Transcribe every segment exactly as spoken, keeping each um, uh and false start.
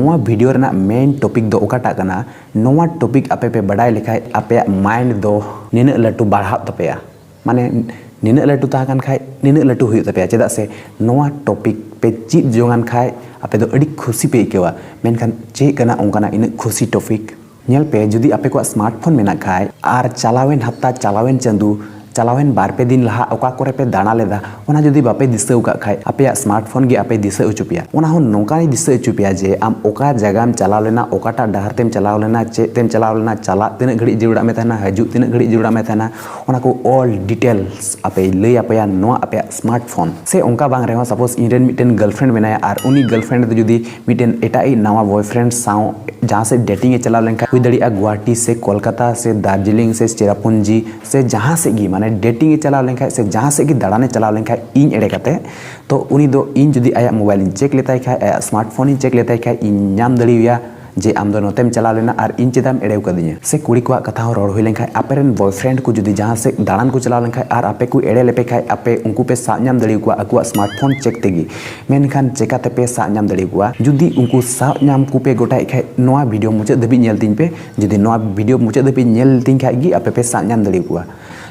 ᱱᱚᱣᱟ ᱵᱷᱤᱰᱤᱭᱳ ᱨᱮᱱᱟᱜ ᱢᱮᱱ ᱴᱚᱯᱤᱠ ᱫᱚ ᱚᱠᱟᱴᱟᱜ ᱠᱟᱱᱟ, ᱱᱚᱣᱟ ᱴᱚᱯᱤᱠ ᱟᱯᱮ ᱯᱮ ᱵᱟᱰᱟᱭ ᱞᱮᱠᱷᱟᱡ ᱟᱯᱮᱭᱟᱜ ᱢᱟᱭᱤᱱᱰ ᱫᱚ ᱱᱤᱱᱟᱹᱜ ᱞᱟᱹᱴᱩ ᱵᱟᱲᱦᱟᱜ ᱛᱟᱯᱮᱭᱟ᱾ ᱢᱟᱱᱮ ᱱᱤᱱᱟᱹᱜ ᱞᱟᱹᱴᱩ ᱛᱟᱦᱮᱸ ᱠᱟᱱ ᱠᱷᱟᱡ ᱱᱤᱱᱟᱹᱜ ᱞᱟᱹᱴᱩ ᱦᱩᱭᱩᱜ ᱛᱟᱯᱮᱭᱟ᱾ ᱪᱮᱫᱟᱜ ᱥᱮ ᱱᱚᱣᱟ ᱴᱚᱯᱤᱠ ᱯᱮ ᱪᱮᱫ ᱡᱚᱝᱟᱱ ᱠᱷᱟᱡ ᱟᱯᱮ ᱫᱚ ᱟᱹᱰᱤ ᱠᱷᱩᱥᱤ ᱯᱮ ᱟᱹᱭᱠᱟᱹᱣᱟ᱾ ᱢᱮᱱᱠᱷᱟᱱ ᱪᱮᱫ ᱠᱟᱱᱟ ᱚᱱᱠᱟᱱᱟᱜ ᱤᱱᱟᱹᱜ ᱠᱷᱩᱥᱤ ᱴᱚᱯᱤᱠ? ᱧᱮᱞ ᱯᱮ, ᱡᱩᱫᱤ ᱟᱯᱮ ᱠᱚᱣᱟᱜ ᱥᱢᱟᱨᱴ ᱯᱷᱳᱱ ᱢᱮᱱᱟᱜ ᱠᱷᱟᱡ ᱟᱨ ᱪᱟᱞᱟᱣᱮᱱ ᱦᱟᱯᱛᱟ, ᱪᱟᱞᱟᱣᱮᱱ ᱪᱟᱸᱫᱩ, ᱪᱟᱞᱟᱣᱮᱱ ᱵᱟᱨ ᱯᱮ ᱫᱤᱱ ᱞᱟᱦᱟ ᱚᱠᱟ ᱠᱚᱨᱮ ᱯᱮ ᱫᱟᱬᱟ ᱞᱮᱫᱟ, ᱚᱱᱟ ᱡᱩᱫᱤ ᱵᱟᱯᱮ ᱫᱤᱥᱟᱹ ᱟᱠᱟᱫ ᱠᱷᱟᱡ ᱟᱯᱮᱭᱟᱜ ᱥᱢᱟᱨᱴ ᱯᱷᱳᱱ ᱜᱮ ᱟᱯᱮ ᱫᱤᱥᱟᱹ ᱦᱚᱪᱚ ᱯᱮᱭᱟ᱾ ᱚᱱᱟ ᱦᱚᱸ ᱱᱚᱝᱠᱟᱭ ᱫᱤᱥᱟᱹ ᱦᱚᱪᱚ ᱯᱮᱭᱟ ᱡᱮ ᱟᱢ ᱚᱠᱟ ᱡᱟᱭᱜᱟᱢ ᱪᱟᱞᱟᱣ ᱞᱮᱱᱟ, ᱚᱠᱟᱴᱟᱜ ᱰᱟᱦᱟᱨ ᱛᱮᱢ ᱪᱟᱞᱟᱣ ᱞᱮᱱᱟ, ᱪᱮᱫ ᱛᱮᱢ ᱪᱟᱞᱟᱣ ᱞᱮᱱᱟ, ᱪᱟᱞᱟᱜ ᱛᱤᱱᱟᱹᱜ ᱜᱷᱟᱹᱲᱤᱡ ᱡᱟᱹᱨᱩᱲᱟᱜ ᱢᱮ ᱛᱟᱦᱮᱱᱟ, ᱦᱤᱡᱩᱜ ᱛᱤᱱᱟᱹᱜ ᱜᱷᱟᱹᱲᱤᱡ ᱡᱟᱹᱨᱩᱲᱟᱜ ᱢᱮ ᱛᱟᱦᱮᱱᱟ, ᱚᱱᱟ ᱠᱚ all details ᱟᱯᱮᱭ ᱞᱟᱹᱭ ᱟᱯᱮᱭᱟ ᱱᱚᱣᱟ ᱟᱯᱮᱭᱟᱜ ᱥᱢᱟᱨᱴ ᱯᱷᱳᱱ᱾ ᱥᱮ ᱚᱱᱠᱟ ᱵᱟᱝ ᱨᱮᱦᱚᱸ, ᱥᱟᱯᱳᱡᱽ ᱤᱧ ᱨᱮᱱ ᱢᱤᱫᱴᱮᱱ ᱜᱟᱨᱞᱯᱷᱨᱮᱱᱰ ᱢᱮᱱᱟᱭᱟ ᱟᱨ ᱩᱱᱤ ᱜᱟᱨᱞᱯᱷᱨᱮᱱᱰ ᱫᱚ ᱡᱩᱫᱤ ᱢᱤᱫᱴᱮᱱ ᱮᱴᱟᱜ ᱤᱡ ᱱᱟᱣᱟ ᱵᱚᱭᱯᱷᱨᱮᱱᱰ ᱥᱟᱶ ᱡᱟᱦᱟᱸ ᱥᱮᱫ ᱰᱮᱴᱤᱝ ᱮ ᱪᱟᱞᱟᱣ ᱞᱮᱱᱠᱷᱟᱱ, ᱦᱩᱭ ᱫᱟᱲᱮᱭᱟᱜᱼᱟ ᱜᱩᱣᱟᱦᱟᱴᱤ ᱥᱮ ᱠᱳᱞᱠᱟᱛᱟ ᱥᱮ ᱫᱟᱨᱡᱤᱞᱤᱝ ᱥᱮ ᱪᱮᱨᱟᱯᱩᱧᱡᱤ ᱥᱮ ᱡᱟᱦᱟᱸ ᱥᱮᱫ ᱜᱮ, ᱢᱟᱱᱮ ᱰᱮᱴᱤᱝ ᱮ ᱪᱟᱞᱟᱣ ᱞᱮᱱᱠᱷᱟᱱ ᱥᱮ ᱡᱟᱦᱟᱸ ᱥᱮᱫ ᱜᱮ ᱫᱟᱬᱟᱱ ᱮ ᱪᱟᱞᱟᱣ ᱞᱮᱱᱠᱷᱟᱱ ᱤᱧ ᱮᱲᱮ ᱠᱟᱛᱮ, ᱛᱚ ᱩᱱᱤ ᱫᱚ ᱤᱧ ᱡᱩᱫᱤ ᱟᱭᱟᱜ ᱢᱳᱵᱟᱭᱤᱞ ᱤᱧ ᱪᱮᱠ ᱞᱮᱛᱟᱭ ᱠᱷᱟᱡ, ᱟᱭᱟᱜ ᱥᱢᱟᱨᱴ ᱯᱷᱳᱱ ᱤᱧ ᱪᱮᱠ ᱞᱮᱛᱟᱭ ᱠᱷᱟᱡ, ᱤᱧ ᱧᱟᱢ ᱫᱟᱲᱮᱣᱟᱭᱟ ᱡᱮ ᱟᱢ ᱫᱚ ᱱᱚᱛᱮᱢ ᱪᱟᱞᱟᱣ ᱞᱮᱱᱟ ᱟᱨ ᱤᱧ ᱪᱮᱫᱟᱜ ᱮᱢ ᱮᱲᱮᱣ ᱠᱟᱫᱤᱧᱟ᱾ ᱥᱮ ᱠᱩᱲᱤ ᱠᱚᱣᱟᱜ ᱠᱟᱛᱷᱟ ᱦᱚᱸ ᱨᱚᱲ ᱦᱩᱭ ᱞᱮᱱᱠᱷᱟᱡ, ᱟᱯᱮ ᱨᱮᱱ ᱵᱚᱭᱯᱷᱨᱮᱱᱰ ᱠᱚ ᱡᱩᱫᱤ ᱡᱟᱦᱟᱸ ᱥᱮᱫ ᱫᱟᱬᱟᱱ ᱠᱚ ᱪᱟᱞᱟᱣ ᱞᱮᱱᱠᱷᱟᱡ ᱟᱨ ᱟᱯᱮ ᱠᱚ ᱮᱲᱮ ᱞᱮᱯᱮ ᱠᱷᱟᱡ, ᱟᱯᱮ ᱩᱱᱠᱩ ᱯᱮ ᱥᱟᱵ ᱧᱟᱢ ᱫᱟᱲᱮᱭᱟᱠᱚᱣᱟ ᱟᱠᱚᱣᱟᱜ ᱥᱢᱟᱨᱴ ᱯᱷᱳᱱ ᱪᱮᱠ ᱛᱮᱜᱮ᱾ ᱢᱮᱱᱠᱷᱟᱱ ᱪᱮᱠᱟ ᱛᱮᱯᱮ ᱥᱟᱵ ᱧᱟᱢ ᱫᱟᱲᱮᱭᱟᱠᱚᱣᱟ? ᱡᱩᱫᱤ ᱩᱱᱠᱩ ᱥᱟᱵ ᱧᱟᱢ ᱠᱚᱯᱮ ᱜᱚᱴᱟᱭᱮᱫ ᱠᱷᱟᱡ, ᱱᱚᱣᱟ ᱵᱷᱤᱰᱤᱭᱳ ᱢᱩᱪᱟᱹᱫ ᱫᱷᱟᱹᱵᱤᱡ ᱧᱮᱞ ᱛᱤᱧ ᱯᱮ᱾ ᱡᱩᱫᱤ ᱱᱚᱣᱟ ᱵᱷᱤᱰᱤᱭᱳ ᱢᱩᱪᱟᱹᱫ ᱫᱷᱟᱹᱵᱤᱡ ᱧᱮᱞ ᱛᱤᱧ ᱠᱷᱟᱡ ᱜᱮ ᱟᱯᱮ ᱯᱮ ᱥᱟᱵ ᱧᱟᱢ ᱫᱟᱲᱮᱭᱟᱠᱚᱣᱟ᱾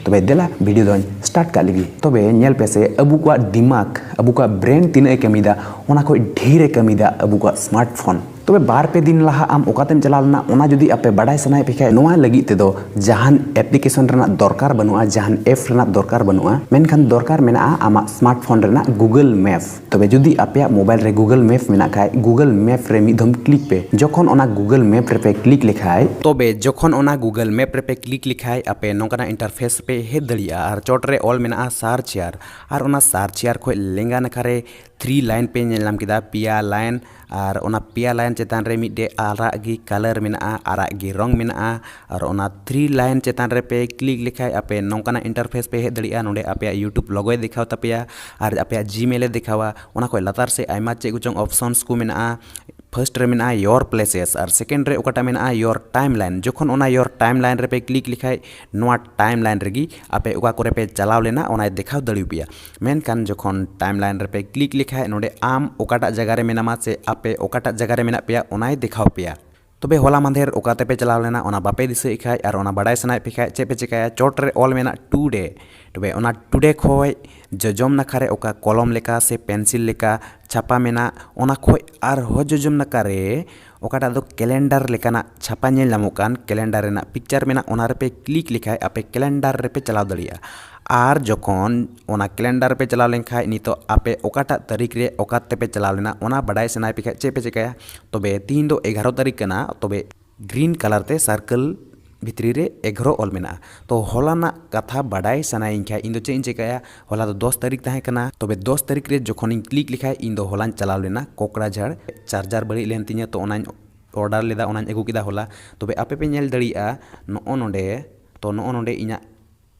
ᱛᱚᱵᱮ ᱫᱮᱞᱟ ᱵᱷᱤᱰᱤᱭᱳ ᱫᱚᱧ ᱥᱴᱟᱨᱴ ᱠᱟᱜ ᱞᱮᱜᱮ᱾ ᱛᱚᱵᱮ ᱧᱮᱞ ᱯᱮ ᱥᱮ, ᱟᱵᱚ ᱠᱚᱣᱟᱜ ᱫᱤᱢᱟᱜᱽ, ᱟᱵᱚ ᱠᱚᱣᱟᱜ ᱵᱨᱮᱱ ᱛᱤᱱᱟᱹᱜ ᱮ ᱠᱟᱹᱢᱤᱭᱮᱫᱟ, ᱚᱱᱟ ᱠᱷᱚᱡ ᱰᱷᱮᱨ ᱮ ᱠᱟᱹᱢᱤᱭᱮᱫᱟ ᱟᱵᱚ ᱠᱚᱣᱟᱜ ᱥᱢᱟᱨᱴ ᱯᱷᱳᱱ᱾ ᱛᱚᱵᱮ ᱵᱟᱨ ᱯᱮ ᱫᱤᱱ ᱞᱟᱦᱟ ᱟᱢ ᱚᱠᱟᱛᱮᱢ ᱪᱟᱞᱟᱣ ᱞᱮᱱᱟ, ᱚᱱᱟ ᱡᱩᱫᱤ ᱟᱯᱮ ᱵᱟᱰᱟᱭ ᱥᱟᱱᱟᱭᱮᱫ ᱯᱮ ᱠᱷᱟᱡ, ᱱᱚᱣᱟ ᱞᱟᱹᱜᱤᱫ ᱛᱮᱫᱚ ᱡᱟᱦᱟᱱ ᱮᱯᱞᱤᱠᱮᱥᱚᱱ ᱨᱮᱱᱟᱜ ᱫᱚᱨᱠᱟᱨ ᱵᱟᱹᱱᱩᱜᱼᱟ, ᱡᱟᱦᱟᱱ ᱮᱯ ᱨᱮᱱᱟᱜ ᱫᱚᱨᱠᱟᱨ ᱵᱟᱹᱱᱩᱜᱼᱟ, ᱢᱮᱱᱠᱷᱟᱱ ᱫᱚᱨᱠᱟᱨ ᱢᱮᱱᱟᱜᱼᱟ ᱟᱢᱟᱜ ᱥᱢᱟᱨᱴ ᱯᱷᱳᱱ ᱨᱮᱱᱟᱜ ᱜᱩᱜᱚᱞ ᱢᱮᱯ᱾ ᱛᱚᱵᱮ ᱡᱩᱫᱤ ᱟᱯᱮᱭᱟᱜ ᱢᱳᱵᱟᱭᱤᱞ ᱨᱮ ᱜᱩᱜᱚᱞ ᱢᱮᱯ ᱢᱮᱱᱟᱜ ᱠᱷᱟᱡ, ᱜᱩᱜᱚᱞ ᱢᱮᱯ ᱨᱮ ᱢᱤᱫ ᱫᱷᱚᱢ ᱠᱞᱤᱠ ᱯᱮ᱾ ᱡᱚᱠᱷᱚᱱ ᱚᱱᱟ ᱜᱩᱜᱚᱞ ᱢᱮᱯ ᱨᱮᱯᱮ ᱠᱞᱤᱠ ᱞᱮᱠᱷᱟᱡ, ᱛᱚᱵᱮ ᱡᱚᱠᱷᱚᱱ ᱚᱱᱟ ᱜᱩᱜᱚᱞ ᱢᱮᱯ ᱨᱮᱯᱮ ᱠᱞᱤᱠ ᱞᱮᱠᱷᱟᱡ, ᱟᱯᱮ ᱱᱚᱝᱠᱟᱱᱟᱜ ᱤᱱᱴᱟᱨᱯᱷᱮᱥ ᱯᱮ ᱦᱮᱡ ᱫᱟᱲᱮᱭᱟᱜᱼᱟ᱾ ᱟᱨ ᱪᱚᱴ ᱨᱮ ᱚᱞ ᱢᱮᱱᱟᱜᱼᱟ ᱥᱟᱨᱪ ᱭᱟᱨ, ᱟᱨ ᱚᱱᱟ ᱥᱟᱨᱪ ᱭᱟᱨ ᱠᱷᱚᱡ ᱞᱮᱸᱜᱟ ᱱᱟᱠᱷᱟ ᱨᱮ ᱛᱷᱨᱤ ᱞᱟᱭᱤᱱ ᱯᱮ ᱧᱮᱞ ᱧᱟᱢ ᱠᱮᱫᱟ, ᱯᱮᱭᱟ ᱞᱟᱭᱤᱱ, ᱟᱨ ᱚᱱᱟ ᱯᱮᱭᱟ ᱞᱟᱭᱤᱱ ᱪᱮᱛᱟᱱ ᱨᱮ ᱢᱤᱫᱴᱮᱡ ᱟᱨᱟᱜ ᱜᱮ ᱠᱟᱞᱟᱨ ᱢᱮᱱᱟᱜᱼᱟ, ᱟᱨᱟᱜ ᱜᱮ ᱨᱚᱝ ᱢᱮᱱᱟᱜᱼᱟ, ᱟᱨ ᱚᱱᱟ ᱛᱷᱨᱤ ᱞᱟᱭᱤᱱ ᱪᱮᱛᱟᱱ ᱨᱮᱯᱮ ᱠᱞᱤᱠ ᱞᱮᱠᱷᱟᱡ ᱟᱯᱮ ᱱᱚᱝᱠᱟᱱᱟᱜ ᱤᱱᱴᱟᱨᱯᱷᱮᱥ ᱯᱮ ᱦᱮᱡ ᱫᱟᱲᱮᱭᱟᱜᱼᱟ᱾ ᱱᱚᱰᱮ ᱟᱯᱮᱭᱟᱜ YouTube ᱞᱳᱜᱳᱭ ᱫᱮᱠᱷᱟᱣ ᱛᱟᱯᱮᱭᱟ ᱟᱨ ᱟᱯᱮᱭᱟᱜ ᱡᱤᱢᱮᱞᱮ ᱫᱮᱠᱷᱟᱣᱟ᱾ ᱚᱱᱟ ᱠᱷᱚᱡ ᱞᱟᱛᱟᱨ ᱥᱮᱫ ᱟᱭᱢᱟ ᱪᱮᱫ ᱠᱚᱪᱚᱝ ᱚᱯᱥᱚᱱᱥ ᱠᱚ ᱢᱮᱱᱟᱜᱼᱟ, ᱯᱷᱟᱨᱥᱴ ᱨᱮ ᱢᱮᱱᱟᱜᱼᱟ your places ᱟᱨ ᱥᱮᱠᱮᱱᱰ ᱨᱮ ᱚᱠᱟᱴᱟᱜ ᱢᱮᱱᱟᱜᱼᱟ your timeline᱾ ᱡᱚᱠᱷᱚᱱ ᱚᱱᱟ your timeline ᱨᱮᱯᱮ ᱠᱞᱤᱠ ᱞᱮᱠᱷᱟᱡ ᱱᱚᱣᱟ ᱴᱟᱭᱤᱢ ᱞᱟᱭᱤᱱ ᱨᱮᱜᱮ ᱟᱯᱮ ᱚᱠᱟ ᱠᱚᱨᱮ ᱯᱮ ᱪᱟᱞᱟᱣ ᱞᱮᱱᱟ ᱚᱱᱟᱭ ᱫᱮᱠᱷᱟᱣ ᱫᱟᱲᱮᱭᱟᱯᱮᱭᱟ᱾ ᱢᱮᱱᱠᱷᱟᱱ ᱡᱚᱠᱷᱚᱱ ᱴᱟᱭᱤᱢ ᱞᱟᱭᱤᱱ ᱨᱮᱯᱮ ᱠᱞᱤᱠ ᱞᱮᱠᱷᱟᱡ ᱱᱚᱰᱮ ᱟᱢ ᱚᱠᱟᱴᱟᱜ ᱡᱟᱭᱜᱟ ᱨᱮ ᱢᱮᱱᱟᱢᱟ ᱥᱮ ᱟᱯᱮ ᱚᱠᱟᱴᱟᱜ ᱡᱟᱭᱜᱟ ᱨᱮ ᱢᱮᱱᱟᱜ ᱯᱮᱭᱟ ᱚᱱᱟᱭ ᱫᱮᱠᱷᱟᱣ ᱯᱮᱭᱟ᱾ ᱛᱚᱵᱮ ᱦᱚᱞᱟ ᱢᱟᱫᱷᱮᱨ ᱚᱠᱟ ᱛᱮᱯᱮ ᱪᱟᱞᱟᱣ ᱞᱮᱱᱟ ᱚᱱᱟ ᱵᱟᱯᱮ ᱫᱤᱥᱟᱹᱭᱮᱫ ᱠᱷᱟᱡ ᱟᱨ ᱚᱱᱟ ᱵᱟᱰᱟᱭ ᱥᱟᱱᱟᱭᱮᱫ ᱯᱮ ᱠᱷᱟᱡ ᱪᱮᱫ ᱯᱮ ᱪᱮᱠᱟᱭᱟ? ᱪᱚᱴ ᱨᱮ ᱚᱞ ᱢᱮᱱᱟᱜ ᱴᱩᱰᱮ᱾ ᱛᱚᱵᱮ ᱚᱱᱟ ᱴᱩᱰᱮ ᱠᱷᱚᱡ ᱡᱚᱡᱚᱢ ᱱᱟᱠᱷᱟ ᱨᱮ ᱚᱠᱟ ᱠᱚᱞᱚᱢ ᱞᱮᱠᱟ ᱥᱮ ᱯᱮᱱᱥᱤᱞ ᱞᱮᱠᱟ ᱪᱷᱟᱯᱟ ᱢᱮᱱᱟᱜ, ᱚᱱᱟ ᱠᱷᱚᱡ ᱟᱨᱦᱚᱸ ᱡᱚᱡᱚᱢ ᱱᱟᱠᱷᱟ ᱨᱮ ᱚᱠᱟᱴᱟᱜ ᱫᱚ ᱠᱮᱞᱮᱱᱰᱟᱨ ᱞᱮᱠᱟᱱᱟᱜ ᱪᱷᱟᱯᱟ ᱧᱮᱞ ᱧᱟᱢᱚᱜ ᱠᱟᱱ, ᱠᱮᱞᱮᱱᱰᱟᱨ ᱨᱮᱱᱟᱜ ᱯᱤᱠᱪᱟᱨ ᱢᱮᱱᱟᱜ, ᱚᱱᱟ ᱨᱮᱯᱮ ᱠᱞᱤᱠ ᱞᱮᱠᱷᱟᱡ ᱟᱯᱮ ᱠᱮᱞᱮᱱᱰᱟᱨ ᱨᱮᱯᱮ ᱪᱟᱞᱟᱣ ᱫᱟᱲᱮᱭᱟᱜᱼᱟ᱾ ᱟᱨ ᱡᱚᱠᱷᱚᱱ ᱚᱱᱟ ᱠᱮᱞᱮᱱᱰᱟᱨ ᱨᱮᱯᱮ ᱪᱟᱞᱟᱣ ᱞᱮᱱᱠᱷᱟᱡ ᱱᱤᱛᱚᱜ ᱟᱯᱮ ᱚᱠᱟᱴᱟᱜ ᱛᱟᱹᱨᱤᱠᱷ ᱨᱮ ᱚᱠᱟ ᱛᱮᱯᱮ ᱪᱟᱞᱟᱣ ᱞᱮᱱᱟ ᱚᱱᱟ ᱵᱟᱰᱟᱭ ᱥᱟᱱᱟᱭᱮᱫ ᱯᱮ ᱠᱷᱟᱡ ᱪᱮᱫ ᱯᱮ ᱪᱮᱠᱟᱭᱟ? ᱛᱚᱵᱮ ᱛᱤᱦᱤᱧ ᱫᱚ ᱮᱜᱟᱨᱚ ᱛᱟᱹᱨᱤᱠᱷ ᱠᱟᱱᱟ, ᱛᱚᱵᱮ ᱜᱨᱤᱱ ᱠᱟᱞᱟᱨ ᱛᱮ ᱥᱟᱨᱠᱮᱞ ᱵᱷᱤᱛᱨᱤ ᱨᱮ ᱮᱜᱟᱨᱚ ᱚᱞ ᱢᱮᱱᱟᱜᱼᱟ᱾ ᱛᱚ ᱦᱚᱞᱟᱱᱟᱜ ᱠᱟᱛᱷᱟ ᱵᱟᱰᱟᱭ ᱥᱟᱱᱟᱭᱤᱧ ᱠᱷᱟᱡ ᱤᱧ ᱫᱚ ᱪᱮᱫ ᱤᱧ ᱪᱮᱠᱟᱭᱟ? ᱦᱚᱞᱟ ᱫᱚ ᱫᱚᱥ ᱛᱟᱹᱨᱤᱠᱷ ᱛᱟᱦᱮᱸ ᱠᱟᱱᱟ, ᱛᱚᱵᱮ ᱫᱚᱥ ᱛᱟᱹᱨᱤᱠᱷ ᱨᱮ ᱡᱚᱠᱷᱚᱱᱤᱧ ᱠᱞᱤᱠ ᱞᱮᱠᱷᱟᱡ ᱤᱧ ᱫᱚ ᱦᱚᱞᱟᱧ ᱪᱟᱞᱟᱣ ᱞᱮᱱᱟ ᱠᱚᱠᱲᱟᱡᱷᱟᱲ᱾ ᱪᱟᱨᱡᱟᱨ ᱵᱟᱹᱲᱤᱡ ᱞᱮᱱ ᱛᱤᱧᱟᱹ, ᱛᱚ ᱚᱱᱟᱧ ᱚᱰᱟᱨ ᱞᱮᱫᱟ, ᱚᱱᱟᱧ ᱟᱹᱜᱩ ᱠᱮᱫᱟ ᱦᱚᱞᱟ᱾ ᱛᱚᱵᱮ ᱟᱯᱮ ᱯᱮ ᱧᱮᱞ ᱫᱟᱲᱮᱭᱟᱜᱼᱟ ᱱᱚᱜᱼᱚ ᱱᱚᱰᱮ, ᱛᱚ ᱱᱚᱜᱼᱚ ᱱᱚᱰᱮ ᱤᱧᱟᱹᱜ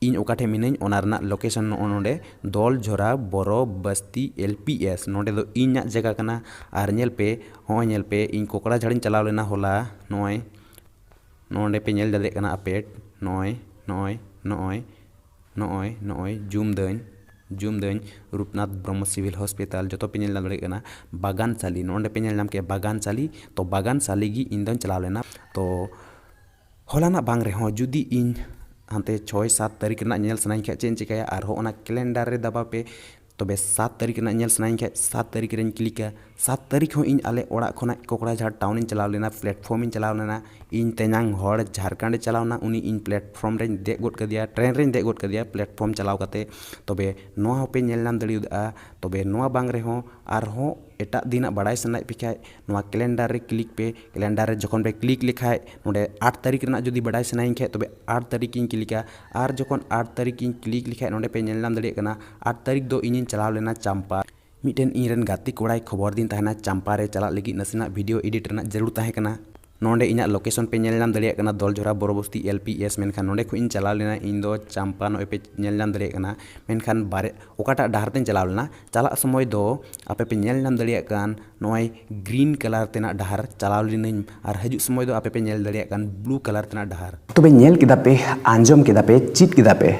ᱤᱧ ᱚᱠᱟ ᱴᱷᱮᱱ ᱢᱤᱱᱟᱹᱧ ᱚᱱᱟ ᱨᱮᱱᱟᱜ ᱞᱳᱠᱮᱥᱚᱱ ᱱᱚᱜᱼᱚ ᱱᱚᱰᱮ ᱫᱚᱞᱡᱷᱚᱨᱟ ᱵᱚᱨᱚ ᱵᱟᱥᱛᱤ ᱮᱞ ᱯᱤ ᱮᱥ, ᱱᱚᱰᱮ ᱫᱚ ᱤᱧᱟᱹᱜ ᱡᱟᱭᱜᱟ ᱠᱟᱱᱟ᱾ ᱟᱨ ᱧᱮᱞ ᱯᱮ, ᱦᱚᱸᱜᱼᱚᱭ ᱧᱮᱞ ᱯᱮ, ᱤᱧ ᱠᱚᱠᱲᱟᱡᱷᱟᱲᱤᱧ ᱪᱟᱞᱟᱣ ᱞᱮᱱᱟ ᱦᱚᱞᱟ᱾ ᱱᱚᱜᱼᱚᱭ ᱱᱚᱰᱮ ᱯᱮ ᱧᱮᱞ ᱫᱟᱲᱮᱭᱟᱜ ᱠᱟᱱᱟ ᱟᱯᱮ, ᱱᱚᱜᱼᱚᱭ ᱱᱚᱜᱼᱚᱭ ᱱᱚᱜᱼᱚᱭ ᱱᱚᱜᱼᱚᱭ ᱱᱚᱜᱼᱚᱭ ᱡᱩᱢ ᱫᱟᱹᱧ, ᱡᱩᱢ ᱫᱟᱹᱧ ᱨᱩᱯᱱᱟᱛᱷ ᱵᱨᱚᱦᱢᱚ ᱥᱤᱵᱤᱞ ᱦᱚᱥᱯᱤᱴᱟᱞ, ᱡᱚᱛᱚ ᱯᱮ ᱧᱮᱞ ᱧᱟᱢ ᱫᱟᱲᱮᱭᱟᱜ ᱠᱟᱱᱟ᱾ ᱵᱟᱜᱟᱱᱥᱟᱞᱤ, ᱱᱚᱰᱮ ᱯᱮ ᱧᱮᱞ ᱧᱟᱢ ᱠᱮᱜᱼᱟ ᱵᱟᱜᱟᱱᱥᱟᱞᱤ᱾ ᱛᱚ ᱵᱟᱜᱟᱱᱥᱟᱞᱤ ᱜᱮ ᱤᱧ ᱫᱚᱧ ᱪᱟᱞᱟᱣ ᱞᱮᱱᱟ᱾ ᱛᱚ ᱦᱚᱞᱟᱱᱟᱜ ᱵᱟᱝ ᱨᱮᱦᱚᱸ ᱡᱩᱫᱤ ᱤᱧ ᱦᱟᱱᱛᱮ ᱪᱷᱚᱭ ᱥᱟᱛ ᱛᱟᱹᱨᱤᱠᱷ ᱨᱮᱱᱟᱜ ᱧᱮᱞ ᱥᱟᱱᱟᱧ ᱠᱷᱟᱡ ᱪᱮᱫ ᱤᱧ ᱪᱤᱠᱟᱹᱭᱟ? ᱟᱨᱦᱚᱸ ᱚᱱᱟ ᱠᱮᱞᱮᱱᱰᱟᱨ ᱨᱮ ᱫᱟᱵᱟᱣ ᱯᱮ᱾ ᱛᱚᱵᱮ ᱥᱟᱛ ᱛᱟᱹᱨᱤᱠᱷ ᱨᱮᱱᱟᱜ ᱧᱮᱞ ᱥᱟᱱᱟᱧ ᱠᱷᱟᱡ ᱥᱟᱛ ᱛᱟᱹᱨᱤᱠᱷ ᱨᱮᱧ ᱠᱞᱤᱠᱟ᱾ ᱥᱟᱛ ᱛᱟᱹᱨᱤᱠᱷ ᱦᱚᱸ ᱤᱧ ᱟᱞᱮ ᱚᱲᱟᱜ ᱠᱷᱚᱱᱟᱜ ᱠᱚᱠᱲᱟᱡᱷᱟᱲ ᱴᱟᱣᱩᱱᱤᱧ ᱪᱟᱞᱟᱣ ᱞᱮᱱᱟ, ᱯᱞᱮᱴᱯᱷᱚᱨᱢᱤᱧ ᱪᱟᱞᱟᱣ ᱞᱮᱱᱟ᱾ ᱤᱧ ᱛᱮᱧᱟᱝ ᱦᱚᱲ ᱡᱷᱟᱲᱠᱷᱚᱸᱰᱮ ᱪᱟᱞᱟᱣ ᱮᱱᱟ, ᱩᱱᱤ ᱤᱧ ᱯᱞᱮᱴᱯᱷᱚᱨᱢ ᱨᱮᱧ ᱫᱮᱡ ᱜᱚᱫ ᱠᱮᱫᱮᱭᱟ, ᱴᱨᱮᱱ ᱨᱮᱧ ᱫᱮᱡ ᱜᱚᱫ ᱠᱮᱫᱮᱭᱟ ᱯᱞᱮᱴᱯᱷᱚᱨᱢ ᱪᱟᱞᱟᱣ ᱠᱟᱛᱮ᱾ ᱛᱚᱵᱮ ᱱᱚᱣᱟ ᱦᱚᱸᱯᱮ ᱧᱮᱞ ᱧᱟᱢ ᱫᱟᱲᱮᱭᱟᱫᱼᱟ᱾ ᱛᱚᱵᱮ ᱱᱚᱣᱟ ᱵᱟᱝ ᱨᱮᱦᱚᱸ ᱟᱨᱦᱚᱸ ᱮᱴᱟᱜ ᱫᱤᱱᱟᱜ ᱵᱟᱲᱟᱭ ᱥᱟᱱᱟᱭᱮᱫ ᱯᱮ ᱠᱷᱟᱡ ᱱᱚᱣᱟ ᱠᱮᱞᱮᱱᱰᱟᱨ ᱨᱮ ᱠᱞᱤᱠ ᱯᱮ᱾ ᱠᱮᱞᱮᱱᱰᱟᱨ ᱨᱮ ᱡᱚᱠᱷᱚᱱ ᱯᱮ ᱠᱞᱤᱠ ᱞᱮᱠᱷᱟᱡ ᱱᱚᱰᱮ ᱟᱴ ᱛᱟᱹᱨᱤᱠᱷ ᱨᱮᱱᱟᱜ ᱡᱩᱫᱤ ᱵᱟᱰᱟᱭ ᱥᱟᱱᱟᱭᱤᱧ ᱠᱷᱟᱡ ᱛᱚᱵᱮ ᱟᱴ ᱛᱟᱹᱨᱤᱠᱷ ᱤᱧ ᱠᱞᱤᱠᱟ᱾ ᱟᱨ ᱡᱚᱠᱷᱚᱱ ᱟᱴ ᱛᱟᱹᱨᱤᱠᱷ ᱤᱧ ᱠᱞᱤᱠ ᱞᱮᱠᱷᱟᱡ ᱱᱚᱰᱮ ᱯᱮ ᱧᱮᱞ ᱧᱟᱢ ᱫᱟᱲᱮᱭᱟᱜ ᱠᱟᱱᱟ ᱟᱴ ᱛᱟᱹᱨᱤᱠᱷ ᱫᱚ ᱤᱧᱤᱧ ᱪᱟᱞᱟᱣ ᱞᱮᱱᱟ ᱪᱟᱢᱯᱟ᱾ ᱢᱤᱫᱴᱮᱱ ᱤᱧ ᱨᱮᱱ ᱜᱟᱛᱮ ᱠᱚᱲᱟᱭ ᱠᱷᱚᱵᱚᱨ ᱫᱤᱧ ᱛᱟᱦᱮᱱᱟ ᱪᱟᱢᱯᱟ ᱨᱮ ᱪᱟᱞᱟᱜ ᱞᱟᱹᱜᱤᱫ ᱱᱟᱥᱮᱱᱟᱜ ᱵᱷᱤᱰᱤᱭᱳ ᱮᱰᱤᱴ ᱨᱮᱱᱟᱜ ᱡᱟᱹᱨᱩᱲ ᱛᱟᱦᱮᱸ ᱠᱟᱱᱟ᱾ ᱱᱚᱰᱮ ᱤᱧᱟᱹᱜ ᱞᱳᱠᱮᱥᱚᱱ ᱯᱮ ᱧᱮᱞ ᱧᱟᱢ ᱫᱟᱲᱮᱭᱟᱜ ᱠᱟᱱᱟ, ᱫᱚᱞᱡᱷᱚᱨᱟ ᱵᱚᱨᱚᱵᱚᱥᱛᱤ ᱮᱞ ᱯᱤ ᱮᱥ᱾ ᱢᱮᱱᱠᱷᱟᱱ ᱱᱚᱰᱮ ᱠᱷᱚᱱ ᱤᱧ ᱪᱟᱞᱟᱣ ᱞᱮᱱᱟ, ᱤᱧ ᱫᱚ ᱪᱟᱢᱯᱟ ᱱᱚᱜᱼᱚᱭ ᱯᱮ ᱧᱮᱞ ᱧᱟᱢ ᱫᱟᱲᱮᱭᱟᱜ ᱠᱟᱱᱟ᱾ ᱢᱮᱱᱠᱷᱟᱱ ᱵᱟᱨᱮ ᱚᱠᱟᱴᱟᱜ ᱰᱟᱦᱟᱨ ᱛᱮᱧ ᱪᱟᱞᱟᱣ ᱞᱮᱱᱟ, ᱪᱟᱞᱟᱜ ᱥᱚᱢᱚᱭ ᱫᱚ ᱟᱯᱮ ᱯᱮ ᱧᱮᱞ ᱧᱟᱢ ᱫᱟᱲᱮᱭᱟᱜ ᱠᱟᱱ ᱱᱚᱜᱼᱚᱭ ᱜᱨᱤᱱ ᱠᱟᱞᱟᱨ ᱛᱮᱱᱟᱜ ᱰᱟᱦᱟᱨ ᱪᱟᱞᱟᱣ ᱞᱮᱱᱟᱹᱧ, ᱟᱨ ᱦᱤᱡᱩᱜ ᱥᱚᱢᱚᱭ ᱫᱚ ᱟᱯᱮ ᱯᱮ ᱧᱮᱞ ᱫᱟᱲᱮᱭᱟᱜ ᱠᱟᱱ ᱵᱞᱩ ᱠᱟᱞᱟᱨ ᱛᱮᱱᱟᱜ ᱰᱟᱦᱟᱨ᱾ ᱛᱚᱵᱮ ᱧᱮᱞ ᱠᱮᱫᱟ ᱯᱮ, ᱟᱸᱡᱚᱢ ᱠᱮᱫᱟ ᱯᱮ, ᱪᱮᱫ ᱠᱮᱫᱟ ᱯᱮ᱾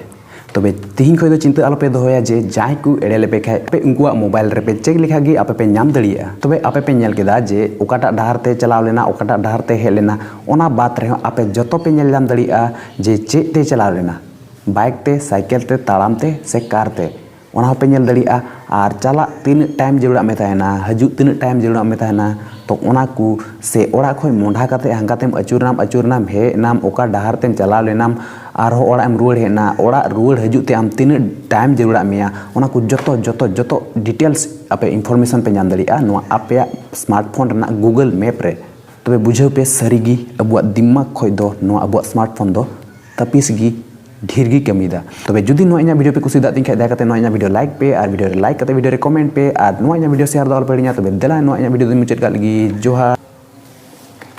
ᱛᱚᱵᱮ ᱛᱤᱦᱤᱧ ᱠᱷᱚᱱ ᱫᱚ ᱪᱤᱱᱛᱟᱹ ᱟᱞᱚᱯᱮ ᱫᱚᱦᱚᱭᱟ ᱡᱮ ᱡᱟᱦᱟᱸᱭ ᱠᱚ ᱮᱲᱮ ᱞᱮᱯᱮ ᱠᱷᱟᱡ, ᱟᱯᱮ ᱩᱱᱠᱩᱣᱟᱜ ᱢᱳᱵᱟᱭᱤᱞ ᱨᱮᱯᱮ ᱪᱮᱠ ᱞᱮᱠᱷᱟᱡ ᱜᱮ ᱟᱯᱮ ᱯᱮ ᱧᱟᱢ ᱫᱟᱲᱮᱭᱟᱜᱼᱟ᱾ ᱛᱚᱵᱮ ᱟᱯᱮ ᱯᱮ ᱧᱮᱞ ᱠᱮᱫᱟ ᱡᱮ ᱚᱠᱟᱴᱟᱜ ᱰᱟᱦᱟᱨ ᱛᱮ ᱪᱟᱞᱟᱣ ᱞᱮᱱᱟ, ᱚᱠᱟᱴᱟᱜ ᱰᱟᱦᱟᱨ ᱛᱮ ᱦᱮᱡ ᱞᱮᱱᱟ, ᱚᱱᱟ ᱵᱟᱫ ᱨᱮᱦᱚᱸ ᱟᱯᱮ ᱡᱚᱛᱚ ᱯᱮ ᱧᱮᱞ ᱧᱟᱢ ᱫᱟᱲᱮᱭᱟᱜᱼᱟ ᱡᱮ ᱪᱮᱫ ᱛᱮ ᱪᱟᱞᱟᱣ ᱞᱮᱱᱟ, ᱵᱟᱭᱤᱠ ᱛᱮ, ᱥᱟᱭᱠᱮᱞ ᱛᱮ, ᱛᱟᱲᱟᱢ ᱛᱮ ᱥᱮ ᱠᱟᱨ ᱛᱮ, ᱚᱱᱟ ᱦᱚᱸᱯᱮ ᱧᱮᱞ ᱫᱟᱲᱮᱭᱟᱜᱼᱟ᱾ ᱟᱨ ᱪᱟᱞᱟᱜ ᱛᱤᱱᱟᱹᱜ ᱴᱟᱭᱤᱢ ᱡᱟᱹᱨᱩᱲᱟᱜ ᱢᱮ ᱛᱟᱦᱮᱱᱟ, ᱦᱤᱡᱩᱜ ᱛᱤᱱᱟᱹᱜ ᱴᱟᱭᱤᱢ ᱡᱟᱹᱨᱩᱲᱟᱜ ᱢᱮ ᱛᱟᱦᱮᱱᱟ, ᱛᱚ ᱚᱱᱟ ᱠᱚ ᱥᱮ ᱚᱲᱟᱜ ᱠᱷᱚᱱ ᱢᱚᱸᱰᱷᱟ ᱠᱟᱛᱮ ᱦᱟᱱᱠᱟᱛᱮᱢ ᱟᱹᱪᱩᱨᱱᱟᱢ, ᱟᱹᱪᱩᱨᱱᱟᱢ, ᱦᱮᱡ ᱮᱱᱟᱢ, ᱚᱠᱟ ᱰᱟᱦᱟᱨ ᱛᱮᱢ ᱪᱟᱞᱟᱣ ᱞᱮᱱᱟᱢ, ᱟᱨᱦᱚᱸ ᱚᱲᱟᱜ ᱮᱢ ᱨᱩᱣᱟᱹᱲ ᱦᱮᱡ ᱮᱱᱟ, ᱚᱲᱟᱜ ᱨᱩᱣᱟᱹᱲ ᱦᱤᱡᱩᱜ ᱛᱮ ᱟᱢ ᱛᱤᱱᱟᱹᱜ ᱴᱟᱭᱤᱢ ᱡᱟᱹᱨᱩᱲᱟᱜ ᱢᱮᱭᱟ, ᱚᱱᱟ ᱠᱚ ᱡᱚᱛᱚ ᱡᱚᱛᱚ ᱡᱚᱛᱚ ᱰᱤᱴᱮᱞᱥ ᱟᱯᱮ ᱤᱱᱯᱷᱚᱨᱢᱮᱥᱚᱱ ᱯᱮ ᱧᱟᱢ ᱫᱟᱲᱮᱭᱟᱜᱼᱟ ᱱᱚᱣᱟ ᱟᱯᱮᱭᱟᱜ ᱥᱢᱟᱨᱴ ᱯᱷᱳᱱ ᱨᱮᱱᱟᱜ ᱜᱩᱜᱚᱞ ᱢᱮᱯ ᱨᱮ᱾ ᱛᱚᱵᱮ ᱵᱩᱡᱷᱟᱹᱣ ᱯᱮ, ᱥᱟᱹᱨᱤᱜᱮ ᱟᱵᱚᱣᱟᱜ ᱫᱤᱢᱟᱜᱽ ᱠᱷᱚᱡ ᱫᱚ ᱱᱚᱣᱟ ᱟᱵᱚᱣᱟᱜ ᱥᱢᱟᱨᱴ ᱯᱷᱳᱱ ᱫᱚ ᱛᱟᱹᱯᱤᱥ ᱜᱮ ᱰᱷᱮᱨ ᱜᱮ ᱠᱟᱹᱢᱤᱭᱮᱫᱟ᱾ ᱛᱚᱵᱮ ᱡᱩᱫᱤ ᱱᱚᱣᱟ ᱤᱧᱟᱹᱜ ᱵᱷᱤᱰᱤᱭᱳ ᱯᱮ ᱠᱩᱥᱤᱭᱟᱫᱟ ᱛᱤᱧ ᱠᱷᱟᱡ, ᱫᱟᱭᱟ ᱠᱟᱛᱮ ᱱᱚᱣᱟ ᱤᱧᱟᱹᱜ ᱵᱷᱤᱰᱤᱭᱳ ᱞᱟᱭᱤᱠ ᱯᱮ, ᱟᱨ ᱵᱷᱤᱰᱤᱭᱳ ᱨᱮ ᱞᱟᱭᱤᱠ ᱠᱟᱛᱮ ᱵᱷᱤᱰᱤᱭᱳ ᱨᱮ ᱠᱚᱢᱮᱱᱴ ᱯᱮ, ᱟᱨ ᱱᱚᱣᱟ ᱤᱧᱟᱹᱜ ᱵᱷᱤᱰᱤᱭᱳ ᱥᱮᱭᱟᱨ ᱫᱚ ᱟᱞᱚᱯᱮ ᱦᱤᱲᱤᱧᱟ᱾ ᱛᱚᱵᱮ ᱫᱮᱞᱟ ᱱᱚᱣᱟ ᱤᱧᱟᱹᱜ ᱵᱷᱤᱰᱤᱭᱳ ᱫᱚᱧ ᱢᱩᱪᱟᱹᱫ ᱠᱟᱜ ᱞᱟᱹᱜᱤᱫ᱾ ᱡᱚᱦᱟᱨ᱾